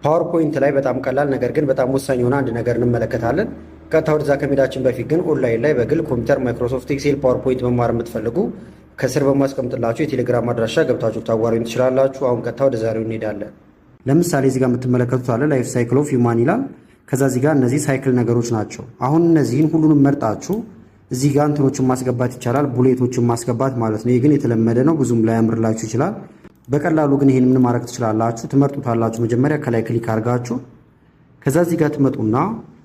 PowerPoint ላይ በጣም ቀላል ነገር ግን በጣም ወሳኝ የሆነ አንድ ነገር እንመለከታለን። ቀጥታ ወደዛ ከመሄዳችን በፊት ግን ኦንላይን ላይ በግል ኮምፒውተር፣ Microsoft Excel፣ PowerPoint መማር የምትፈልጉ ከስር በማስቀምጥላችሁ የቴሌግራም አድራሻ ገብታችሁ ታዋሩኝ ትችላላችሁ። አሁን ቀጥታ ወደ ዛሬው እንሄዳለን። ለምሳሌ እዚህ ጋር የምትመለከቱት አለ፣ life cycle of human ይላል። ከዛ እዚህ ጋር እነዚህ cycle ነገሮች ናቸው። አሁን እነዚህን ሁሉንም መርጣችሁ እዚህ ጋር እንትኖችን ማስገባት ይቻላል፣ bullet ኦችን ማስገባት ማለት ነው። ይህ ግን የተለመደ ነው፣ ብዙም ላያምርላችሁ ይችላል። በቀላሉ ግን ይህን ምን ማድረግ ትችላላችሁ? ትመርጡታላችሁ። መጀመሪያ ከላይ click አድርጋችሁ ከዛ እዚህ ጋር ትመጡና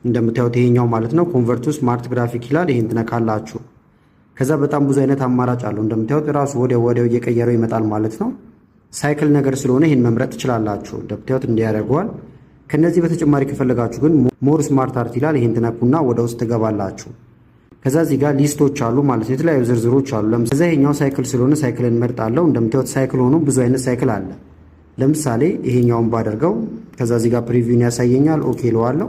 እንደምታዩት ይሄኛው ማለት ነው convert to smart graphic ይላል። ይሄን ትነካላችሁ። ከዛ በጣም ብዙ አይነት አማራጭ አለው። እንደምታዩት ራሱ ወዲያው ወዲያው እየቀየረው ይመጣል ማለት ነው። Cycle ነገር ስለሆነ ይህን መምረጥ ትችላላችሁ። እንደምታዩት እንዲህ ያደርገዋል። ከነዚህ በተጨማሪ ከፈለጋችሁ ግን more smart art ይላል። ይህን ትነኩና ወደ ውስጥ ትገባላችሁ። ከዛ እዚህ ጋር list ኦች አሉ ማለት ነው። የተለያዩ ዝርዝሮች አሉ። ለምሳሌ ይሄኛው cycle ስለሆነ cycle ን መርጣለሁ። እንደምታዩት cycle ሆኖ ብዙ አይነት cycle አለ። ለምሳሌ ይሄኛውን ባደርገው ከዛ እዚህ ጋር preview ን ያሳየኛል። Okay እለዋለሁ።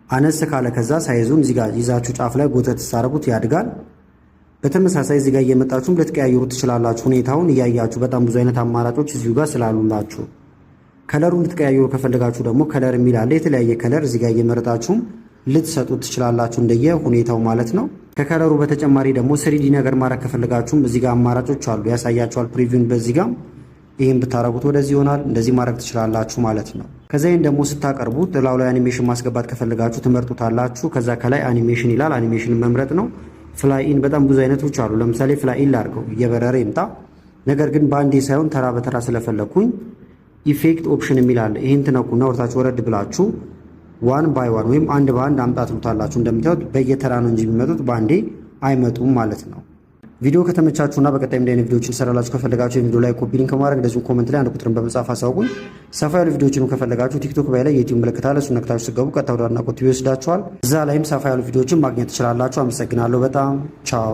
አነስ ካለ ከዛ size ኡን እዚህ ጋር ይዛችሁ ጫፍ ላይ ጎተት ስታደርጉት ያድጋል። በተመሳሳይ እዚህ ጋር እየመጣችሁም ልትቀያይሩ ትችላላችሁ። ሁኔታውን እያያችሁ በጣም ብዙ አይነት አማራጮች እዚሁ ጋር ስላሉላችሁ። Color ኡን ልትቀያይሩ ከፈለጋችሁ ደግሞ color የሚል አለ። የተለያየ color እዚህ ጋር እየመረጣችሁም ልትሰጡት ትችላላችሁ እንደየ ሁኔታው ማለት ነው። ከ color ኡ በተጨማሪ ደግሞ 3D ነገር ማድረግ ከፈለጋችሁም እዚህ ጋር አማራጮች አሉ፣ ያሳያችኋል። Preview ን በዚህ ጋር ይህን ብታረጉት ወደዚህ ይሆናል። እንደዚህ ማድረግ ትችላላችሁ ማለት ነው። ከዛ ይህን ደግሞ ስታቀርቡት ላዩ ላይ አኒሜሽን ማስገባት ከፈለጋችሁ ትመርጡታላችሁ። ከዛ ከላይ አኒሜሽን ይላል። አኒሜሽን መምረጥ ነው። Fly in በጣም ብዙ አይነቶች አሉ። ለምሳሌ fly in ላድርገው፣ እየበረረ ይምጣ። ነገር ግን በአንዴ ሳይሆን ተራ በተራ ስለፈለግኩኝ effect option የሚል አለ። ይህን ትነኩና ወደታች ወረድ ብላችሁ one by one ወይም አንድ በአንድ አምጣ ትሉታላችሁ። እንደምታዩት በየተራ ነው እንጂ የሚመጡት በአንዴ አይመጡም ማለት ነው። ቪዲዮ ከተመቻችሁና በቀጣይ እንዲህ አይነት ቪዲዮችን ሰራላችሁ ከፈለጋችሁ የቪዲዮ ላይ copy link ከማድረግ እንደዚሁም comment ላይ አንድ ቁጥርን በመጻፍ አሳውቁኝ። ሰፋ ያሉ ቪዲዮችን ከፈለጋችሁ ቲክቶክ bio ላይ የዩቲዩብ ምልክት አለ። እሱን ነክታችሁ ስትገቡ ቀጥታ ወደ አድናቆት ቲቪ ይወስዳችኋል። እዛ ላይም ሰፋ ያሉ ቪዲዮችን ማግኘት ትችላላችሁ። አመሰግናለሁ በጣም። ቻው።